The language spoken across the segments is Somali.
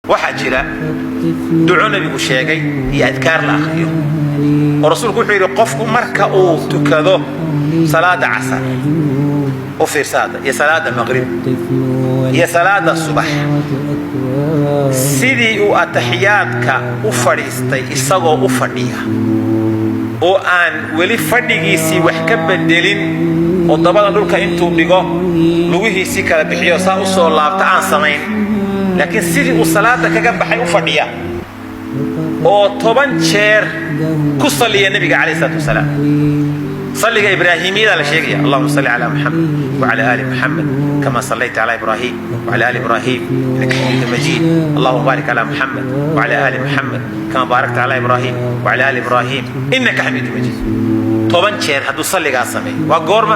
Waxaa jira duco Nebigu sheegay iyo adkaar la akhriyo, oo Rasuulku wuxuu yidhi qofku marka uu tukado salaada casar, u fiirsaada, iyo salaada maqrib iyo salaada subax, sidii uu ataxiyaadka u fadhiistay isagoo u fadhiya oo aan weli fadhigiisii wax ka bedelin, oo dabada dhulka intuu dhigo lugihiisii kala bixiyo saa u soo laabta aan samayn, laakiin sidii uu salaada kaga baxay u fadhiya oo 10 jeer ku salliya Nebiga calayh isalaatu wasalaam, salliga Ibraahimiyada la sheegaya, "Allahuma salli calaa Muxamed wacala aali Muxamed kama sallayta calaa Ibraahim wacala aali Ibraahim innaka xamiidu majiid. Allahuma baarik calaa Muxamed wacala aali Muxamed kama baarakta calaa Ibraahim wacala aali Ibraahim innaka xamiidu majiid." 10 jeer hadduu salligaa sameeyo, waa goorma?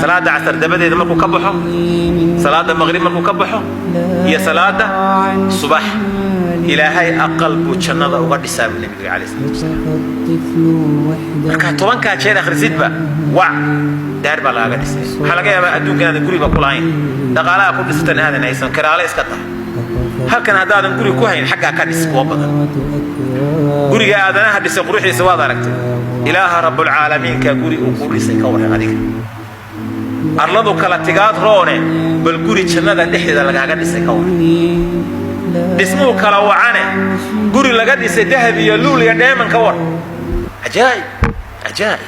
Salaada casar dabadeeda markuu ka baxo, salaada maqrib markuu ka baxo iyo salaada subax, Ilaahay aqal buu jannada uga dhisaa buu Nebigu calayh salatu wasalaam. Markaa 10-kaa jeer akhrisidba, wac daar baa lagaaga dhisay. Waxaa laga yaabaa adduunka inaadan guriba ku lahayn, dhaqaalaha ku dhisatan aadan haysan, kiraale iska tahay. Halkan haddaadan guri ku hayn, xaggaa ka dhis kuwa badan. Guriga aadanaha dhisay quruxdiisa waad aragtay. Ilaaha Rabbulcaalamiinka guri uu ku dhisay ka warran adiga? Arladu kala tigaad roone, bal guri jannada dhexdeeda lagaaga dhisay ka warran? Dhismuhu kala wacane, guri laga dhisay dahab iyo luul iyo dheeman ka war? Cajaa'ib, cajaa'ib.